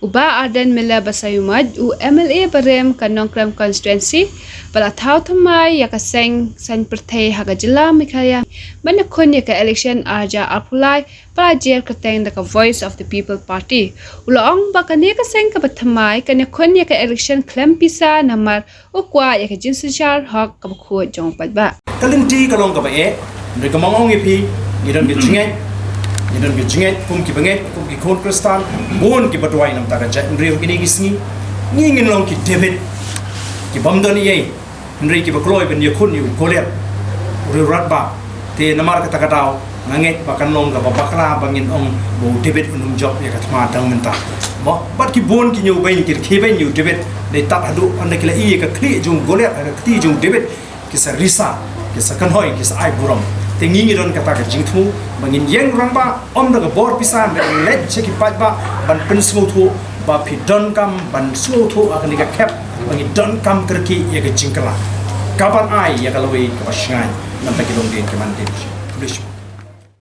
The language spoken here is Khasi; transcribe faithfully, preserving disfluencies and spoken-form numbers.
U Bah Ardent Miller Basaiawmoit, u M L A barim ka Nongkrem Constituency, ba la thaw thymmai ïa ka seng saiñ pyrthei ha ka jylla Meghalaya ban ïakhun ïa ka election ar hajar arphew lai ba la jer kyrteng da ka Voice of the People Party. U la ong ba kane ka seng kaba thymmai kan ïakhun ïa ka election khlem pisa namar u kwah ïa ka jingsynshar hok kaba khuid jong u paidbah. Ka lynti ka long kaba eh, hynrei kumba nga ong ïa phi, ngi don ka jingngeit, ngi don ka jingngeit kum ki bangeit, kum ki khun Khristan, bun kiba duwai namar ka jaitbynriew ha kine ki sngi. Ngi ngin long ki David, ki bym don ei ei, hynrei kiba kloi ban ïakhun ïa u Goliath, u rangbah. Te namar kata ka daw, nga ngeit ba kan long kaba bakla ba ngin ong ba u David un ym jop ïa ka thma dang mynta. Mo, bad ki bun ki ñiewbeiñ ki khie beiñ ïa u David, dei tad haduh ynda ki la ïohi ïa ka khlieh jong u Goliath ha ka kti jong u David, ki sa risa, ki sa kynhoi, ki sa ai burom. Te ngi ngi don kata ka jingthmu ba ngin ïeng rangbah, ym da ka bor pisa, hynrei leit sha ki paidbah ban pynsngewthuh ba phi donkam ban sngewthuh ha kane ka khep ba ngi donkam kyrkieh ïa ka jingkylla, kaban ai ïa ka lawei kaba shngaiñ namar ki longdien ki mandien. Khublei shibun.